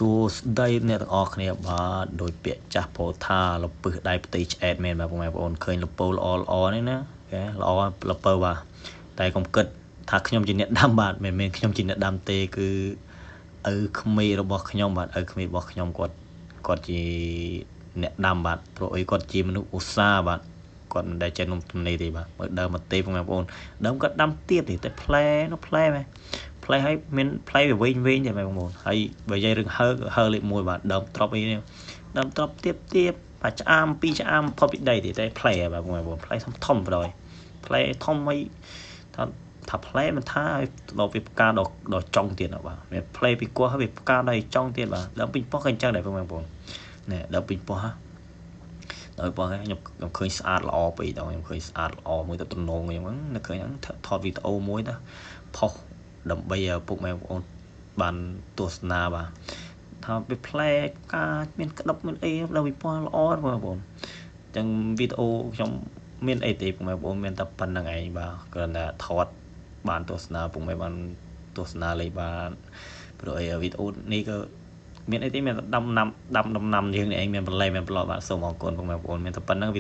សួស្តីអ្នកទាំងអស់គ្នាបាទដោយពាក្យចាស់ពោថាលពឹសដៃផ្ទៃឆ្អែតមែនបាទពុកម៉ែបងប្អូនឃើញលពៅល្អល្អនេះណាគេល្អលពៅបាទតែកុំគិតថាខ្ញុំជាអ្នកដាំបាទមិនមែនខ្ញុំជាអ្នកដាំទេគឺឪក្មេករបស់ខ្ញុំបាទឪក្មេករបស់ខ្ញុំគាត់គាត់ជាអ្នកដាំបាទព្រោះអីគាត់ជាមនុស្សឧស្សាហ៍បាទគាត់មិនដែលចេះនំទំនេរទេបាទមើលដើមមកទេពុកម៉ែបងប្អូនដើមគាត់ដាំទៀតទេតែផ្លែនោះផ្លែមែនផ្លែហើយមានផ្លែវាវែងវែងទេបងប្អូនហើយបើនិយាយរឿងហើហើលេខ1បាទដើមត្រប់អីនេះដើមត្រប់ទៀបទៀបបាទឆ្អាមពីរឆ្អាមផុតពីដីទេតែផ្លែបាទបងប្អូនផ្លែធំធំបណ្ដោយផ្លែធំអីថាថាផ្លែមិនថាឲ្យដល់វាផ្កាដល់ដល់ចុងទៀតបាទមានផ្លែពីគោះហើយវាផ្កាដល់ចុងទៀតបាទដើមពេញពោះក៏អញ្ចឹងដែរបងប្អូននេះដើមពេញពោះហ่ะដល់បងខ្ញុំខ្ញុំឃើញស្អាតល្អពេកដល់ខ្ញុំឃើញស្អាតល្អមួយទៅទំនងខ្ញុំហ្នឹងនឹកឃើញហ្នឹងថតវីដេអូមួយទៅផុសដើម្បីឲ្យពុកម៉ែបងប្អូនបានទស្សនាបាទថាវាផ្លែផ្កាមានក្តឹបមានអីដល់វាពណ៌ល្អបងប្អូនអញ្ចឹងវីដេអូខ្ញុំមានអីទេពុកម៉ែបងប្អូនមានតែប៉ុណ្្នឹងឯងបាទគ្រាន់តែថតបានទស្សនាពុកម៉ែបានទស្សនាលេខបានព្រោះអីវីដេអូនេះក៏មានអីទេមានតែដាំណាំដាំដំណាំយើងនេះឯងមានបន្លែមានប្លត់បាទសូមអរគុណពុកម៉ែបងប្អូនមានតែប៉ុណ្្នឹង។